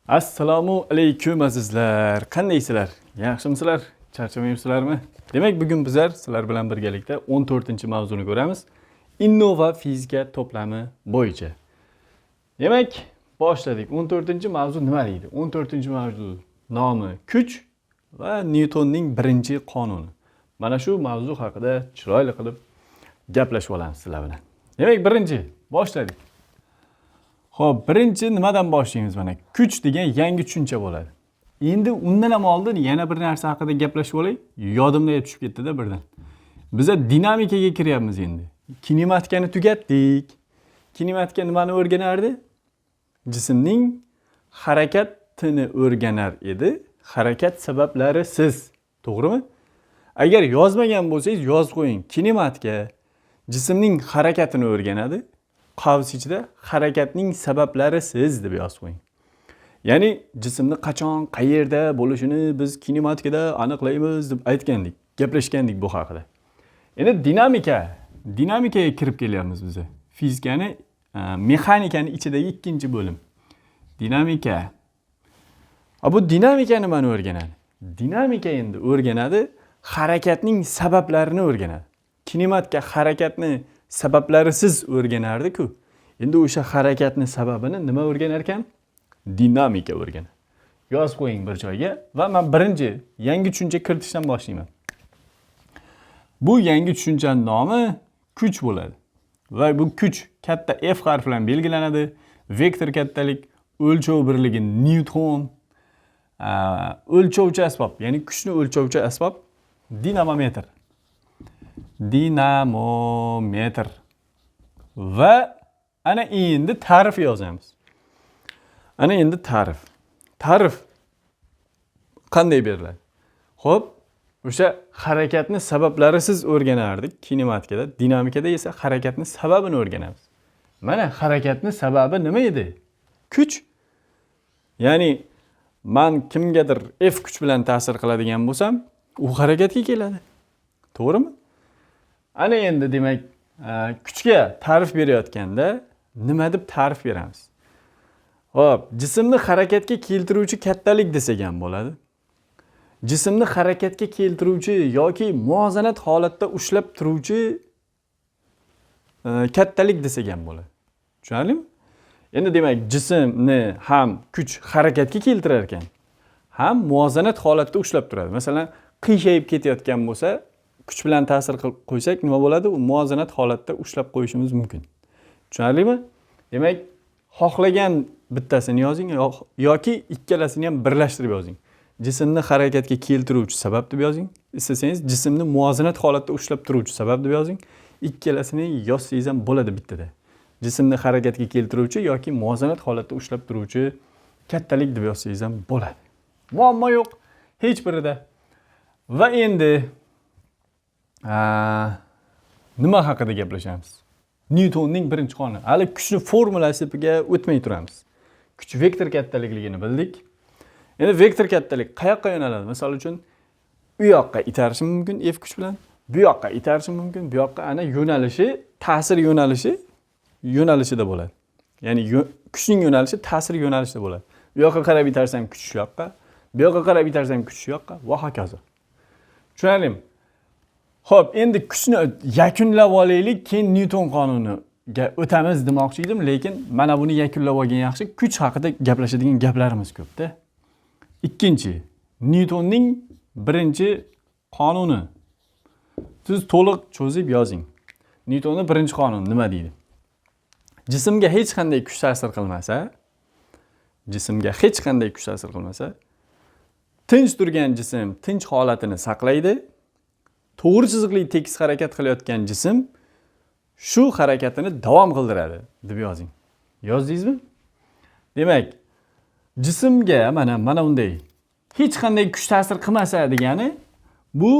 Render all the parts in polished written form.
Assalomu alaykum, azizlar. Qandaysizlar? Yaxshimisizlar? Charchamayapsizlarmi? Demak, bugun bizlar sizlar bilan birgalikda 14-mavzuni ko'ramiz. Innova fizika to'plami bo'yicha. Demak, boshladik. 14-mavzu nima deydi? 14-mavzu nomi kuch va Nyutonning birinchi qonuni. Mana shu mavzu haqida chiroyli qilib gaplashib olamiz sizlar bilan. Demak, birinchi boshladik. Xo'p, birinchi nimadan boshlaymiz mana? Kuch degan yangi tushuncha bo'ladi. Endi undan ham oldin yana bir narsa haqida gaplashib olay. Yodimda tushib ketdi-da birdan. Biza dinamikaga kiryapmiz endi. Kinematikani tugatdik. Kinematika nimani o'rganardi? Jismning harakatini o'rganar edi. Harakat sabablarisiz. To'g'rimi? Agar yozmagan bo'lsangiz, yozib qo'ying. Kinematika jismning harakatini o'rganadi. Qavs ichida harakatning sabablarisiz deb yozib qo'ying. Ya'ni jismni qachon, qayerda bo'lishini biz kinematikada aniqlaymiz deb aytgandik, gaplashgandik bu haqida. Endi dinamikaga kirib kelyapmiz biz. Fizikani, mexanikani ichidagi ikkinchi bo'lim. Dinamika. A bu dinamika nimani o'rganadi? Dinamika endi o'rganadi, harakatning sabablarini o'rganadi. Kinematika harakatni sabablarisiz o'rganardi-ku. Endi o'sha harakatni sababini nima o'rganar ekan? Dinamika o'rganadi. Yozib qo'ying bir joyga va men birinchi yangi tushuncha kiritishdan boshlayman. Bu yangi tushunchaning nomi kuch bo'ladi. Va bu kuch katta F harfi bilan belgilanadi. Vektor kattalik, o'lchov birligi Newton, o'lchovchi asbob, ya'ni kuchni o'lchovchi asbob dinamometr. Dinamometr. Va ana endi ta'rif yozamiz. Ana endi ta'rif. Ta'rif qanday beriladi? Xo'p, o'sha harakatni sabablarisiz o'rganardik kinematikada, dinamikada esa harakatni sababini o'rganamiz. Mana harakatni sababi nima edi? Kuch. Ya'ni man kimgadir F kuch bilan ta'sir qiladigan bo'lsam, u harakatga keladi. To'g'rimi? Ana endi demak, kuchga ta'rif berayotganda nima deb ta'rif beramiz? Xo'p, jismni harakatga keltiruvchi kattalik desak ham bo'ladi. Jismni harakatga keltiruvchi yoki muvozanat holatda ushlab turuvchi kattalik desak ham bo'ladi. Tushunarlimi? Endi demak, jismni ham kuch harakatga keltirar ekan, ham muvozanat holatda ushlab turadi. Masalan, qiyshayib ketayotgan bo'lsa, kuch bilan ta'sir qilib qo'ysak nima bo'ladi? U muvozanat holatda ushlab qo'yishimiz mumkin. Tushunarlimi? Demak, xohlagan bittasini yozing yoki ikkalasini ham birlashtirib yozing. Jismni harakatga keltiruvchi sabab deb yozing. Istasangiz jismni muvozanat holatda ushlab turuvchi sabab deb yozing. Ikkalasini yozsangiz ham bo'ladi bittada. Jismni harakatga keltiruvchi yoki muvozanat holatda ushlab turuvchi kattalik deb yozsangiz ham bo'ladi. Muammo yo'q hech birida. Va endi nima haqida gaplashamiz? Nyutonning birinchi qonuni. Hali kuchni formulasiga o'tmay turamiz. Kuch vektor kattalikligini bildik. Endi vektor kattalik qayoqqa yo'naladi? Misol uchun, u yoqqa itarishim mumkin F kuch bilan, bu yoqqa itarishim mumkin, bu yoqqa, ana yo'nalishi ta'sir yo'nalishida bo'ladi. Ya'ni kuchning yo'nalishi ta'sir yo'nalishida bo'ladi. Bu yoqqa qarab itarsam kuch shu yoqqa, bu yoqqa qarab itarsam kuch shu yoqqa va hokazo. Tushunarlimi? Xo'p, endi kuchni yakunlab olaylik, keyin Nyuton qonuniga o'tamiz demoqchi edim, lekin mana buni yakunlab olgan yaxshi. Kuch haqida gaplashadigan gaplarimiz ko'pda. Ikkinchi, Nyutonning birinchi qonuni. Siz to'liq cho'zib yozing. Nyutonning birinchi qonuni nima deydi? Jismga hech qanday kuch ta'sir qilmasa, jismga hech qanday kuch ta'sir qilmasa, tinch turgan jism tinch holatini saqlaydi. To'g'ri chiziqli tekis harakat qilayotgan jism shu harakatini davom qildiradi deb yozing. Yozdingizmi? Demak, jismga mana bunday hech qanday kuch ta'sir qilmasa degani bu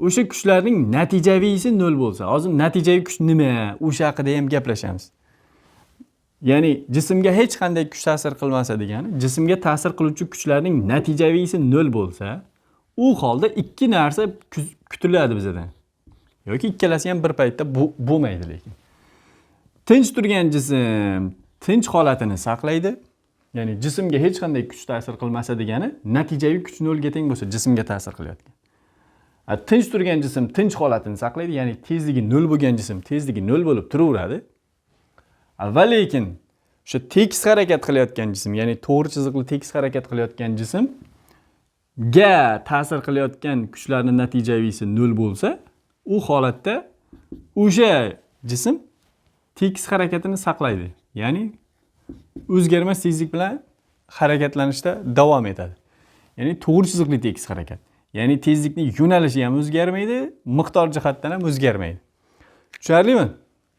o'sha kuchlarning natijaviysi nol bo'lsa. Hozir natijaviy kuch nima? O'sha haqida ham gaplashamiz. Ya'ni jismga hech qanday kuch ta'sir qilmasa degani jismga ta'sir qiluvchi kuchlarning natijaviysi nol bo'lsa, u holda ikki narsa kutiladi bizdan. Yoki ikkalasi ham bir paytda bo'lmaydi lekin. Tinch turgan jism tinch holatini saqlaydi. Ya'ni jismga hech qanday kuch ta'sir qilmasa degani natijaviy kuch nolga teng bo'lsa jismga ta'sir qilayotgan. Tinch turgan jism tinch holatini saqlaydi, ya'ni tezligi nol bo'lgan jism tezligi nol bo'lib turaveradi. Va lekin o'sha tekis harakat qilayotgan jism, ya'ni to'g'ri chiziqli tekis harakat qilayotgan jismga ta'sir qilayotgan kuchlarning natijaviysi nol bo'lsa, u holatda o'sha jism tekis harakatini saqlaydi. Ya'ni o'zgarmas tezlik bilan harakatlanishda davom etadi. Ya'ni to'g'ri chiziqli tekis harakat. Ya'ni tezlikning yo'nalishi ham o'zgarmaydi, miqdor jihatdan ham o'zgarmaydi. Tushunarlimi?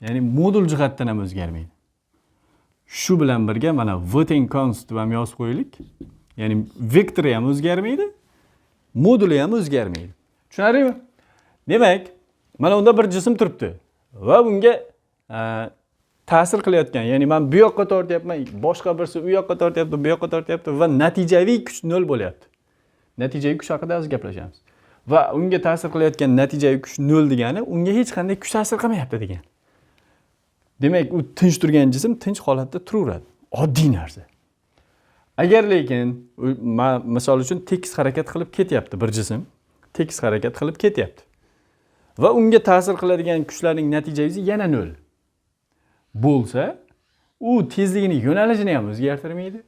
Ya'ni modul jihatdan ham o'zgarmaydi. Shu bilan birga mana v teng const deb ham yozib qo'yaylik. Ya'ni vektori ham o'zgarmaydi, moduli ham o'zgarmaydi. Tushunarlimi? Demak, mana unda bir jism turibdi va bunga ta'sir qilayotgan, ya'ni men bu yoqqa tortyapman, boshqa birisi u yoqqa tortyapti, bu yoqqa tortyapti va natijaviy kuch nol bo'lyapti. Natijaviy kuch haqida hozir gaplashamiz. Va unga ta'sir qilayotgan natijaviy kuch nol degani unga hech qanday kuch ta'sir qilmayapti degani. Demak, u tinch turgan jism tinch holatda turaveradi. Oddiy narsa. Agar lekin misol uchun tekis harakat qilib ketyapti bir jism, tekis harakat qilib ketyapti. Va unga ta'sir qiladigan kuchlarning natijasi yana nol bo'lsa, u tezligini yo'nalishini ham o'zgartirmaydi,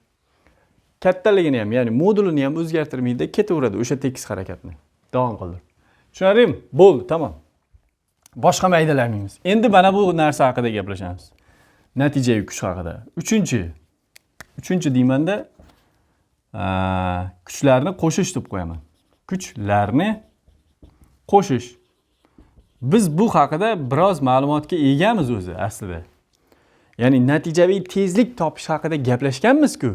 kattaligini ham, ya'ni modulini ham o'zgartirmaydi, ketaveradi o'sha tekis harakatni davom qildirib. Tushunarlimi? Bo'ldi, tamom. Boshqa maydalanmaymiz. Endi mana bu narsa haqida gaplashamiz. Natijaviy kuch haqida. Uchinchi deymanda, kuchlarni qo'shish deb qo'yaman. Kuchlarni qo'shish. Biz bu haqida biroz ma'lumotga egamiz o'zi aslida. Ya'ni natijaviy tezlik topish haqida gaplashganmiz-ku.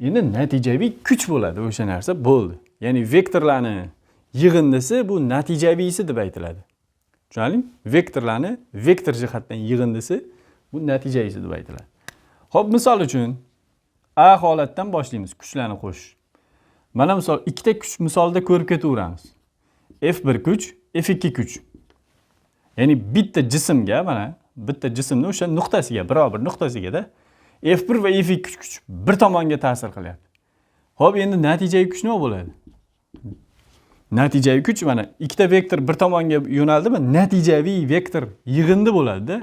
Endi natijaviy kuch bo'ladi o'sha narsa, bo'ldi. Ya'ni vektorlarni yig'indisi bu natijaviysi deb aytiladi. Tushunarlimi? Vektorlarni vektor jihatdan yig'indisi bu natijaviysi deb aytiladi. Xo'p, misol uchun A holatdan boshlaymiz kuchlarni qo'shish. Mana misol ikkita kuch misolida ko'rib ketaveramiz. F1 kuch, F2 kuch. Ya'ni bitta jismga, mana bitta jismni o'sha nuqtasiga, biror bir nuqtasiga-da F1 va F2 kuch bir tomonga ta'sir qilyapti. Xo'p, endi natijaviy kuch nima bo'ladi? Natijaviy kuch mana ikkita vektor bir tomonga yo'naldimi? Natijaviy vektor yig'indi bo'ladi-da.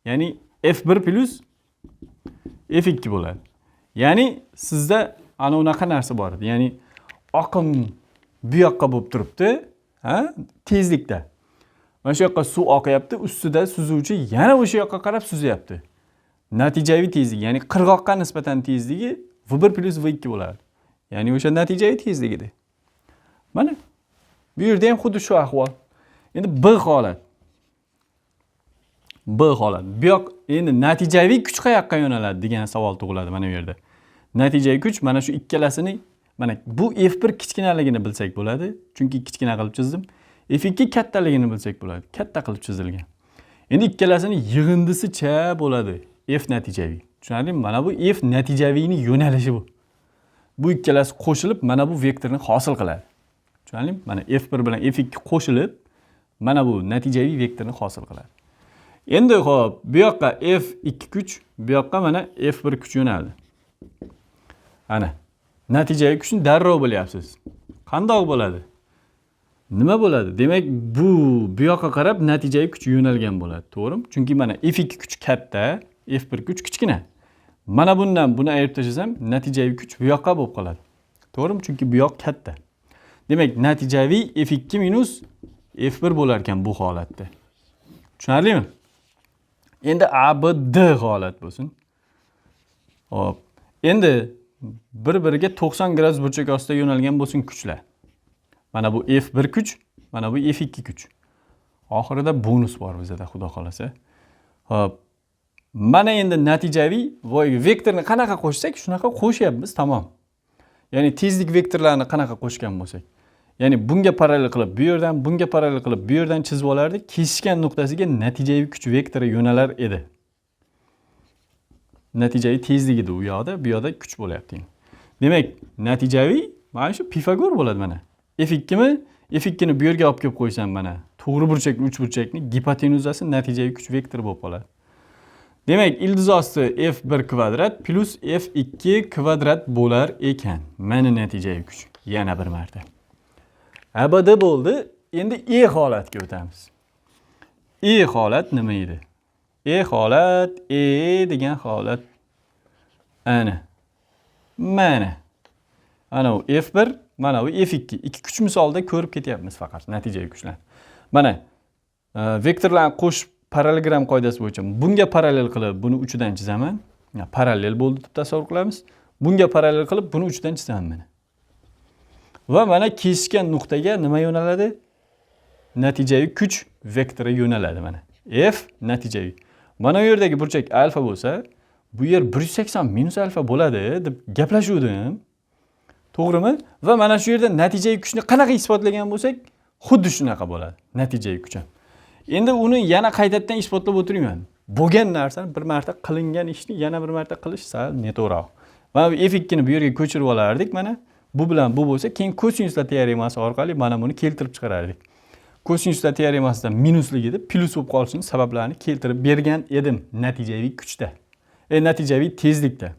Ya'ni F1 plus F2 bo'ladi. Ya'ni sizda ana unaqa narsa bor edi. Ya'ni oqim bu yoqqa bo'lib turibdi, ha? Tezlikda. Mana shu yoqqa suv oqyapti, ustida suzuvchi yana o'sha yoqqa qarab suzyapti. Natijaviy tezlik, ya'ni qirg'oqqa nisbatan tezligi V1 plus V2 bo'ladi. Ya'ni o'sha natijaviy tezligida. Mana bu yerda ham xuddi shu ahvol. Endi B holat. B holat. Bu yoq endi natijaviy kuch qayoqqa yo'naladi degan savol tug'iladi mana bu yerda. Natijaviy kuch mana shu ikkalasini, mana bu F1 kichkinaligini bilsak bo'ladi, chunki kichkina qilib chizdim. F2 kattaligini bilsak bo'ladi, katta qilib chizilgan. Endi ikkalasini yig'indisicha bo'ladi F natijaviy. Tushunarlimi? Mana bu F natijaviyning yo'nalishi bu. Bu ikkalasi qo'shilib mana bu vektorni hosil qiladi. Tushunarlimi? Mana F1 bilan F2 qo'shilib mana bu natijaviy vektorni hosil qiladi. Endi xo'p, bu yoqqa F2 kuch, bu yoqqa mana F1 kuch yo'naldi. Ana natijaviy kuchni darrov bilyapsiz. Qandoq bo'ladi? Nima bo'ladi? Demak, bu yoqqa qarab natijaviy kuch yo'nalgan bo'ladi, to'g'rimi? Chunki mana F2 kuch katta, F1 kuch kichkina. Mana bundan buni ayirib tashlasam, natijaviy kuch bu yoqqa bo'lib qoladi. To'g'rimi? Chunki bu yoq katta. Demak, natijaviy F2 minus F1 bo'lar ekan bu holatda. Tushunarlimi? Endi A, B, D holat bo'lsin. Xo'p. Endi bir-biriga 90 gradus burchak ostida yo'nalgan bo'lsin kuchlar. Mana bu F1 kuch, mana bu F2 kuch. Oxirida bonus bor bizda, xudo xolasa. Xo'p. Mana endi natijaviy voy vektorni qanaqa qo'shsak, shunaqa qo'shyapmiz, tamom. Ya'ni tezlik vektorlarini qanaqa qo'shgan bo'lsak. Ya'ni bunga parallel qilib bu yerdan, bunga parallel qilib bu yerdan chizib olardik, kesishgan nuqtasiga natijaviy kuch vektori yo'nalar edi. Natijaviy tezligida u yoqda, bu yoqda kuch bo'lyapti. Demak, natijaviy mana shu Pifagor bo'ladi mana. F2 mi? F2 ni bu yerga olib kelib qo'ysam mana to'g'ri burchakli uch burchakni gipotenuzasi natijaviy kuch vektori bo'lib qoladi. Demak, ildiz osti F1 kvadrat plus F2 kvadrat bo'lar ekan. Mana natijaviy kuch. Yana bir marta. ABD bo'ldi. Endi E holatga o'tamiz. E holat nima edi? E holat, E degan holat. Ana. Mana. Ana u F1, mana bu F2. Ikki kuch misolida ko'rib ketyapmiz faqat natijaviy kuchlarni. Mana vektorlarni qo'shib parallelogram qoidasi bo'yicha bunga parallel qilib buni uchidan chizaman. Parallel bo'ldi deb tasavvur qilamiz. Bunga parallel qilib buni uchidan chizaman mana. Va mana kesishgan nuqtaga nima yo'naladi? Natijaviy kuch vektori yo'naladi mana. F natijaviy. Mana bu yerdagi burchak alfa bo'lsa, bu yer 180 minus alfa bo'ladi deb gaplashuvdim. To'g'rimi? Va mana shu yerda natijaviy kuchni qanaqa isbotlagan bo'lsak, xuddi shunaqa bo'ladi natijaviy kuch ham. Endi uni yana qaytadan isbotlab o'tirmayman. Bo'lgan narsani bir marta qilingan ishni yana bir marta qilish sal neto'g'riroq. Mana bu F2 ni bu yerga ko'chirib olardik mana. Bu bilan bu bo'lsa, keyin kosinuslar teoremasi orqali mana buni keltirib chiqarardik. Kosinuslar teoremasida minusligida plyus bo'lib qolishining sabablarini keltirib bergan edim natijaviy kuchda. Natijaviy tezlikda.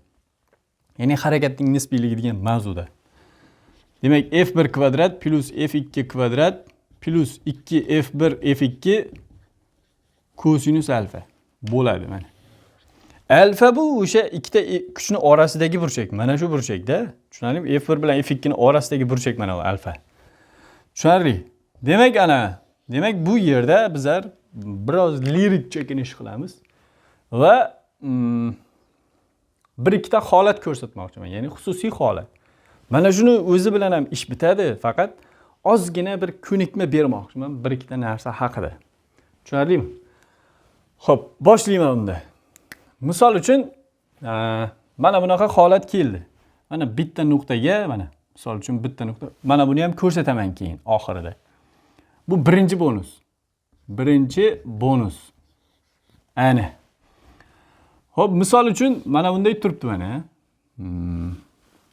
Ya'ni harakatning nisbiyligi degan mavzuda. Demak, F1 kvadrat plus F2 kvadrat plus 2F1 F2 kosinus alfa bo'ladi mana. Alfa bu o'sha ikkita kuchni orasidagi burchak. Mana shu burchakda. Tushunarlimi? F1 bilan F2 ni orasidagi burchak mana bu alfa. Tushunarli? Demak, ana, demak bu yerda bizlar biroz lirik chekinish qilamiz va bir ikkita holat ko'rsatmoqchiman, ya'ni xususiy holat. Mana shuni o'zi bilan ham ish bitadi, faqat ozgina bir ko'nikma bermoqchiman bir ikkita narsa haqida. Tushunarlimi? Xo'p, boshlayman unda. Misol uchun, mana bunaqa holat keldi. Mana bitta nuqtaga, mana misol uchun bitta nuqta, mana buni ham ko'rsataman keyin oxirida. Bu birinchi bonus. Birinchi bonus. Ana. Xo'p, misol uchun mana bunday turibdi mana.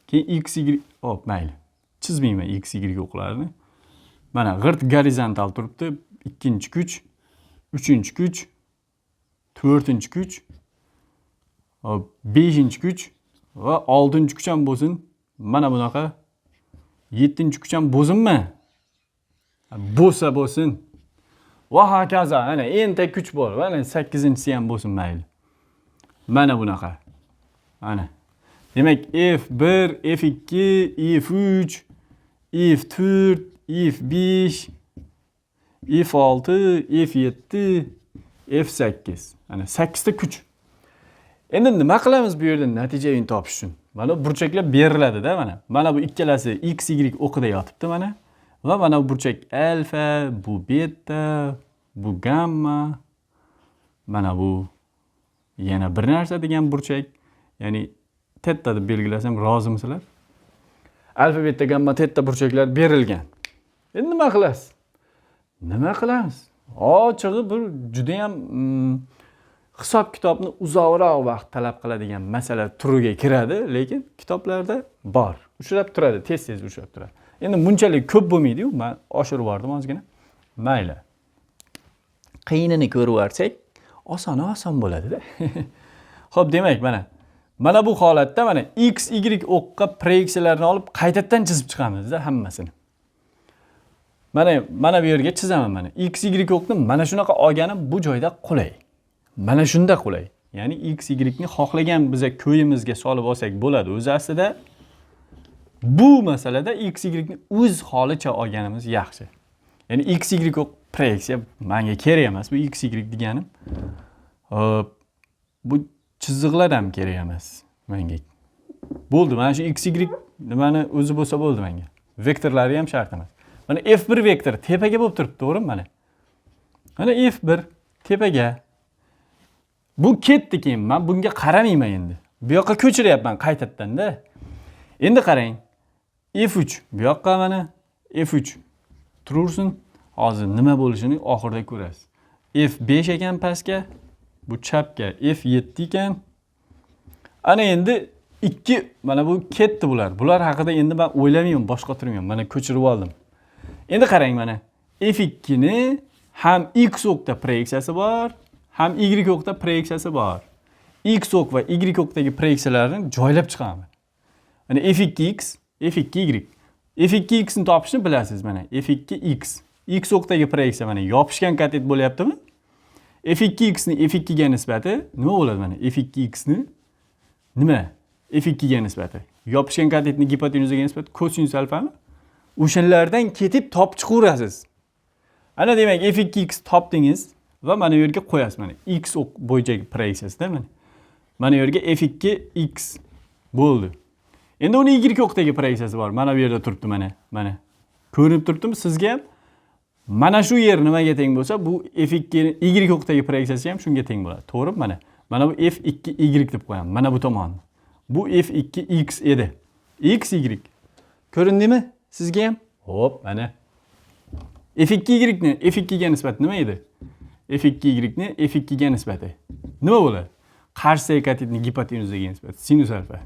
Keyin x, y, hop, mayli. Chizmayman x, y o'qlarni. Mana g'irt gorizontal turibdi. Ikkinchi kuch, uchinchi kuch, to'rtinchi kuch, hop, beshinchi kuch va oltinchi kuch ham bo'lsin. Mana bunaqa yettinchi kuch ham bo'lsinmi? Bo'lsa bo'lsin. Va hokazo. Ana enta kuch bor. Mana sakkizinchisi ham bo'lsin mayli. Mana bunaqa. Ana. Demak, F1, F2, F3, F4, F5, F6, F7, F8. Ana 8 ta kuch. Endi nima qilamiz bu yerda natijani topish uchun? Mana burchaklar beriladi-da mana. Mana bu ikkalasi x, y o'qida yotibdi mana. Va mana bu burchak alfa, bu beta, bu gamma, mana bu yana bir narsa degan burchak, ya'ni tetta deb belgilasam rozimisizlar? Alfa, beta, gamma, tetta burchaklar berilgan. Endi nima qilasiz? Nima qilamiz? Ochig'i bir juda ham hisob kitobni uzoqroq vaqt talab qiladigan masala turiga kiradi, lekin kitoblarda bor. Uchrab turadi, tez-tez uchrab turadi. Endi bunchalik ko'p bo'lmaydi-yu, men oshirib yubordim ozgina. Mayli. Qiyinini ko'rib yuborsak, osoni oson bo'ladi-da. Xo'p, demak, mana mana bu holatda mana x, y o'qqa proyeksiyalarni olib qaytadan chizib chiqamiz-da hammasini. Mana bu yerga chizaman mana. X, y o'qni mana shunaqa olganim bu joyda qulay. Mana shunda qulay. Ya'ni x, y ni xohlagan biza ko'yimizga solib olsak bo'ladi o'zi aslida. Bu masalada x, y ni o'z holicha olganimiz yaxshi. Ya'ni x, y o'q proyeksiya menga kerak emas. Bu x, y deganim. Hop, bu chiziqlar ham kerak emas menga. Bo'ldi, mana shu x, y nimani o'zi bo'lsa bo'ldi menga. Vektorlari ham shart emas. Mana F1 vektori tepaga bo'lib turibdi, to'g'rimi mana? Mana F1 tepaga. Bu ketdi keyin, men bunga qaramayman endi. Bu yoqqa ko'chiryapman qaytadan-da. Endi qarang. F3 bu yoqqa mana F3 turursin. Hozir nima bo'lishini oxirida ko'rasiz. F5 ekan pastga, bu chapga F7 ekan. Ana endi 2 mana bu ketdi bular. Bular haqida endi men o'ylamayman, boshqa o'tirmayman. Mana ko'chirib oldim. Endi qarang mana F2 ni ham x o'qda proyeksiyasi bor, ham y o'qda proyeksiyasi bor. X o'q va Y o'qdagi proyeksiyalarni joylab chiqaman. Mana f2x, f2y. f2x ni topishni bilasiz mana. f2x. X o'qdagi proyeksiya mana yopishgan katet bo'lyaptimi? f2x ni f2 ga nisbati nima bo'ladi mana? f2x ni nima? f2 ga nisbati. Yopishgan katetni gipotenuzaga nisbati kosinus alfami? O'shalardan ketib topib chiqaverasiz. Ana demak f2x topdingiz va mana bu yerga qo'yasiz mana x o'q bo'yicha proyeksiyasida mana. Mana bu yerga f2x bo'ldi. Endi uni y o'qdagi proyeksiyasi bor. Mana bu yerda turibdi mana. Mana. Ko'rinib turibdimi sizga ham? Mana shu yer nimaga teng bo'lsa, bu f2 y o'qdagi proyeksiyasi ham shunga teng bo'ladi. To'g'rimi? Mana. Mana bu f2y deb qo'yaman. Mana bu tomonni. Bu f2x edi. X y. Ko'rindimi sizga ham? Hop, mana. f2y ni f2 ga nisbati nima edi? f2y ni f2 ga nisbati nima bo'ladi? Qarshisidagi katetni gipotenuzaga nisbati sinus alfa.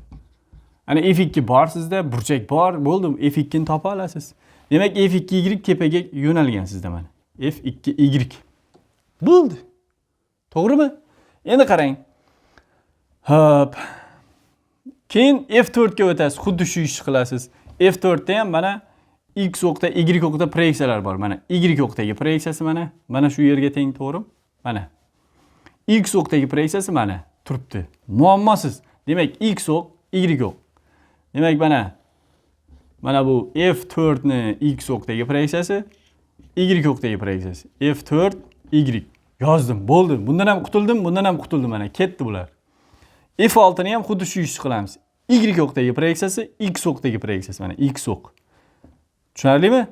Ana f2 bor sizda, burchak bor, bo'ldi, f2 ni topa olasiz. Demak, f2y tepaga yo'nalgan sizda mana. f2y. Bo'ldi. To'g'rimi? Endi qarang. Hop. Keyin f4 ga o'tasiz, xuddi shu ishni qilasiz. f4 da ham mana x o'qda, y o'qda proyeksiyalar bor. Mana y o'qdagi proyeksiyasi mana, mana shu yerga teng, to'g'rimi? Mana. X o'qdagi proyeksiyasi mana turibdi. Muammosiz. Demak, x o'q, y o'q. Demak, mana bu f4 ni x o'qdagi proyeksiyasi, y o'qdagi proyeksiyasi. f4 y yozdim, bo'ldi. Bundan ham qutuldim, bundan ham qutuldim mana, ketdi bular. f6 ni ham xuddi shu ishni qilamiz. Y o'qdagi proyeksiyasi, x o'qdagi proyeksiyasi mana x o'q. Tushunarlimi?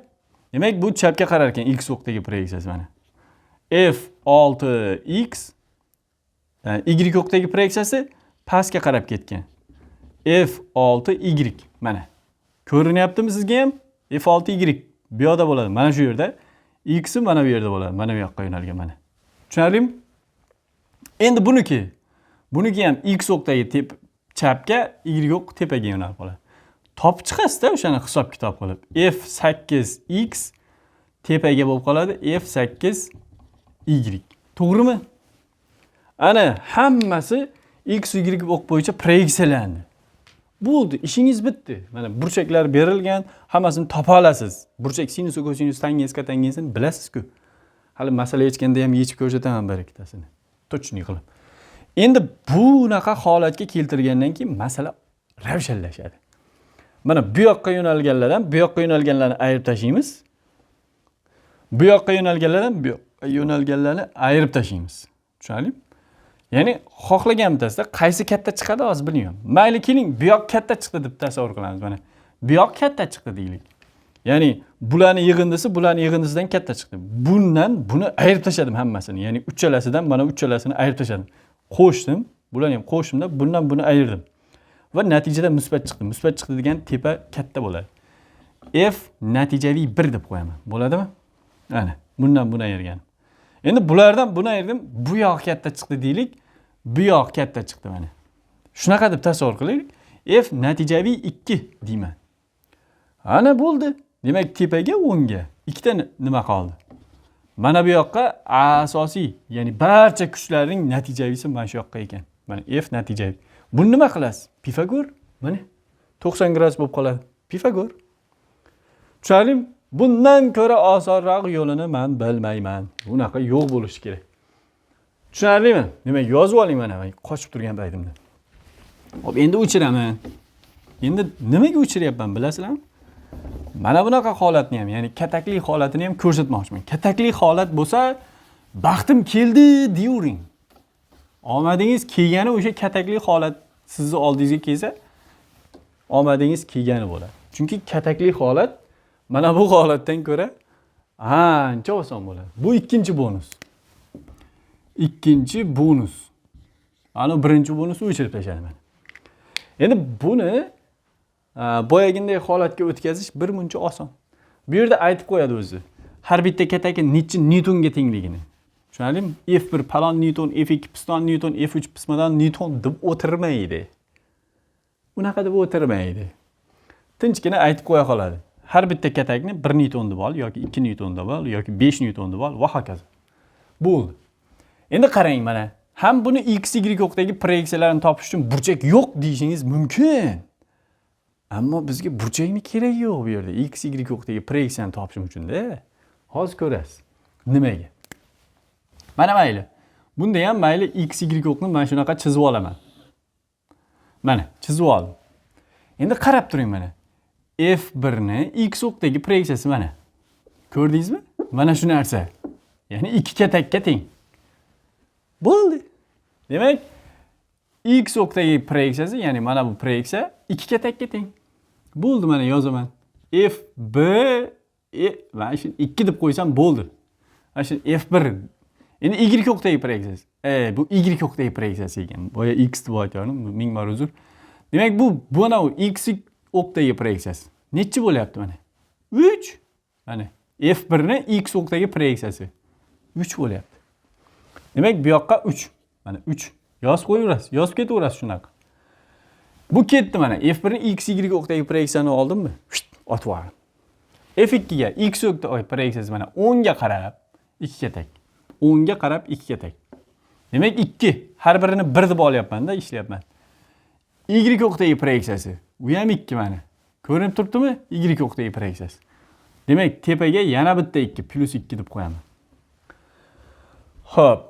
Demak, bu chapga qarar ekan x o'qdagi proyeksiyasi mana. f6x y o'qdagi proyeksiyasi pastga qarab ketgan. f6y mana. Ko'rinyaptimi sizga ham? f6y bu yoqda bo'ladi, mana shu yerda. X mana bu yerda bo'ladi, mana bu yoqqa yo'nalgan mana. Tushunarlimi? Endi buniki. Buniki ham x o'qdagi chapga, y o'q tepaga yo'nalib qoladi. Topib chiqasizda o'shani hisob kitob qilib. f8x tepaga bo'lib qoladi, f8y. To'g'rimi? Ana hammasi x, y o'q bo'yicha proyeksiyalandi. Bo'ldi, ishingiz bitdi. Mana burchaklar berilgan, hammasini topa olasiz. Burchak sinus, kosinus, tangens, kotangensini bilasiz-ku. Hali masala yechganda ham yechib ko'rsataman bir ikkitasini. Точный qilib. Endi bunaqa holatga keltirgandan keyin masala ravshanlashadi. Mana bu yoqqa yo'nalganlardan bu yoqqa yo'nalganlarni ayirib tashlaymiz. Bu yoqqa yo'nalganlardan bu yoqqa yo'nalganlarni ayirib tashlaymiz. Tushunarlimi? Ya'ni xohlagan bittasida qaysi katta chiqadi hozir bilmayman. Mayli keling, bu yoq katta chiqdi deb tasavvur qilamiz mana. Bu yoq katta chiqdi deylik. Ya'ni bularni yig'indisi bularni yig'indisidan katta chiqdi. Bundan buni ayirib tashladim hammasini. Ya'ni uchalasidan mana uchalasini ayirib tashladim. Qo'shdim, bularni ham qo'shdim-da, bundan buni ayirdim. Va natijada musbat chiqdi. Musbat chiqdi degan tepa katta bo'ladi. F natijaviy 1 deb qo'yaman. Bo'ladimi? Ana, bundan buni ayirganim. Endi bulardan buni ayirdim, bu yoq katta chiqdi deylik. Bu yoq katta chiqdi mana. Shunaqa deb tasavvur qilaylik. F natijaviy 2 deyman. Ana bo'ldi. Demak, tepaga o'ngga ikkita nima qoldi? Mana bu yoqqa asosiy, ya'ni barcha kuchlarning natijaviysi mana shu yoqqa ekan. Mana F natijaviy. Buni nima qilasiz? Pifagor. Mana 90 gradus bo'lib qoladi. Pifagor. Tushunarlimi? Bundan ko'ra osonroq yo'lini men bilmayman. Bunaqa yo'q bo'lishi kerak. Tushunarlimi? Demak, yozib oling mana men qochib turgan paytimda. Hop, endi o'chiraman. Endi nimaga o'chiryapman bilasizlarmi? Mana bunaqa holatni ham, ya'ni katakli holatini ham ko'rsatmoqchiman. Katakli holat bo'lsa, baxtim keldi deyvering. Omadingiz kelgani o'sha katakli holat sizni oldingizga kelsa, omadingiz kelgani bo'ladi. Chunki katakli holat mana bu holatdan ko'ra ancha oson bo'ladi. Bu ikkinchi bonus. Ikkinchi bonus. Ana birinchi bonusni o'chirib tashladim. Endi buni boyaginday holatga o'tkazish bir muncha oson. Bu yerda aytib qo'yadi o'zi. Har bitta kataki necha newtonga tengligini. Tushunarlimi? F1 palon newton, F2 piston newton, F3 pismadan newton deb o'tirmaydi. Unaqa deb o'tirmaydi. Tinchgina aytib qo'ya qoladi. Har bitta katakni 1 newton deb ol yoki 2 newton deb ol yoki 5 newton deb ol va hokazo. Bo'ldi. Endi qarang mana. Ham buni x, y o'qdagi proyeksiyalarini topish uchun burchak yo'q deyishingiz mumkin. Ammo bizga burchakni keragi yo'q bu yerda. X, y o'qdagi proyeksiyani topishim uchun-da. Hozir ko'rasiz. Nimaga? Mana mayli. Bunda ham mayli x, y o'qni mana shunaqa chizib olaman. Mana chizib oldim. Endi qarab turing mana. F1 ni x o'qdagi proyeksiyasi mana. Ko'rdingizmi? Mana shu narsa. Ya'ni 2 katakka teng. Bo'ldi. Demak, x o'qdagi proyeksiyasi, ya'ni mana bu proyeksiya 2 katakka teng. Bo'ldi, mana yozaman. F B E mana shu 2 deb qo'ysam bo'ldi. Mana shu F1. Endi y o'qdagi proyeksiyasi. Bu y o'qdagi proyeksiyasi ekan. Boya x deb aytgandim, ming bor uzr. Demak, bu mana bu x o'qdagi proyeksiyasi. Nechi bo'lyapti mana? 3. Mana F1 ni x o'qdagi proyeksiyasi 3 bo'lyapti. Demak, bu yoqqa 3. Mana 3. Yozib qo'yaverasiz, yozib ketaverasiz shunaqa. Bu ketdi mana. F1 ni x, y o'qdagi proyeksiyani oldimmi? Otib yubordim. F2 ga x o'qdagi proyeksiyasi mana 10 ga qarab 2 katak. 10 ga qarab 2 katak. Demak 2. Har birini 1 deb olyapman-da, ishlayapman. Y o'qdagi proyeksiyasi. U ham 2 mana. Ko'rinib turibdimi? Y o'qdagi proyeksiyasi. Demak, tepaga yana bitta 2, plus 2 deb qo'yaman. Xo'p,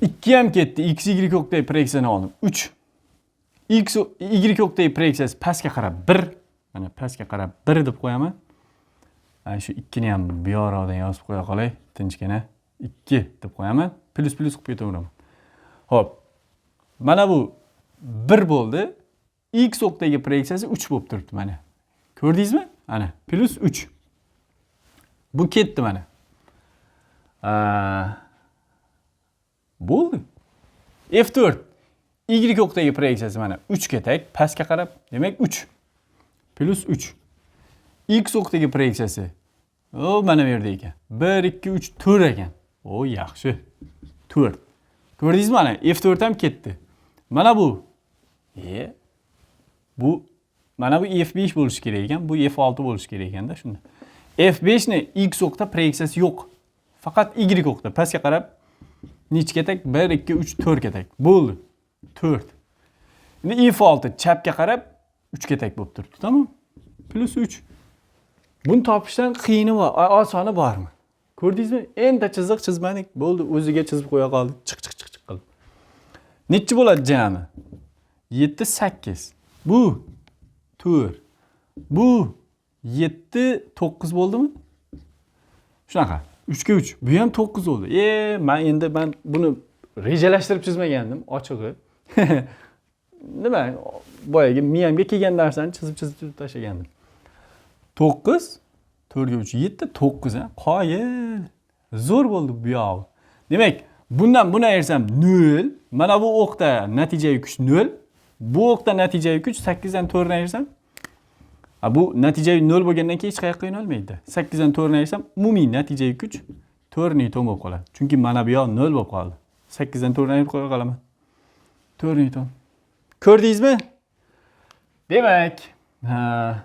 2 ham ketdi. X, Y o'qdagi proyeksiyani oldim. 3. X, Y o'qdagi proyeksiyasi pastga qarab 1. Mana pastga qarab 1 deb qo'yaman. Ana shu 2 ni ham bu yoqdan yozib qo'ya qolay, tinchgina. 2 deb qo'yaman. Plus plus qilib ketaveraman. Xo'p. Mana bu 1 bo'ldi. X o'qdagi proyeksiyasi 3 bo'lib turibdi mana. Ko'rdingizmi? Ana, plus 3. Bu ketdi mana. Bo'ldi. F4 Y o'qdagi proyeksiyasi mana 3 katak pastga qarab, demak 3 plus 3. X o'qdagi proyeksiyasi o mana bu yerda ekan. 1 2 3 4 ekan. O yaxshi. 4. Ko'rdingizmi mana F4 ham ketdi. Mana bu. Bu mana bu F5 bo'lishi kerak ekan, bu F6 bo'lishi kerak ekanda shunda. F5 ni X o'qda proyeksiyasi yo'q. Faqat Y o'qda pastga qarab necha katak? 1 2 3 4 katak. Bo'ldi. 4. Endi F6 chapga qarab 3 katak bo'lib turibdi, tamom? Plus 3. Buni topishdan qiyini bor, osoni bormi? Ko'rdingizmi? Endi chiziq chizmadik, bo'ldi, o'ziga chizib qo'ya qoldi. Chiq chiq chiq chiq qilib. Nechi bo'ladi jami? 7 8. Bu 4. Bu 7 9 bo'ldimi? Shunaqa. 3 ga 3. Bu ham 9 bo'ldi. Men endi men buni rejalashtirib chizmagandim, ochig'i. Nima, boyagi miyamga kelgan narsani chizib chizib chizib tashlagandim. 9 4 ga 3 7 9 ha. Qoyil. Zo'r bo'ldi bu yog'i. Demak, bundan buni ayirsam 0. Mana bu o'qda natijaviy kuch 0. Bu o'qda natijaviy kuch 8 dan 4 ni ayirsam, ha, bu natijaviy 0 bo'lgandan keyin hech qayoqqa yo'nalmaydi. 8 dan 4 ni ayirsam, umumiy natijaviy kuch 4 newton bo'lib qoladi. Chunki mana bu yoq 0 bo'lib qoldi. 8 dan 4 ni ayirib qo'ya qolaman. 4 newton. Ko'rdingizmi? Demak, ha,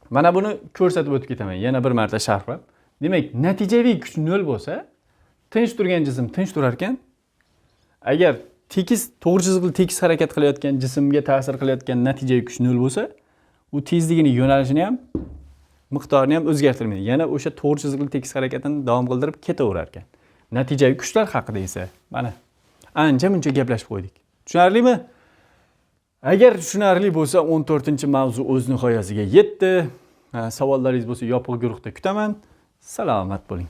mana buni ko'rsatib o'tib ketaman yana bir marta sharhlab. Demak, natijaviy kuch 0 bo'lsa, tinch turgan jism tinch turar ekan. Agar tekis, to'g'ri chiziqli tekis harakat qilayotgan jismga ta'sir qilayotgan natijaviy kuch 0 bo'lsa, u tezligini yo'nalishini ham, miqdorini ham o'zgartirmaydi. Yana o'sha to'g'ri chiziqli tekis harakatini davom qildirib ketaverar ekan. Natijaviy kuchlar haqida esa mana ancha muncha gaplashib qo'ydik. Tushunarlimi? Agar tushunarli bo'lsa, 14-mavzu o'z nihoyasiga yetdi. Savollaringiz bo'lsa, yopiq guruhda kutaman. Salomat bo'ling.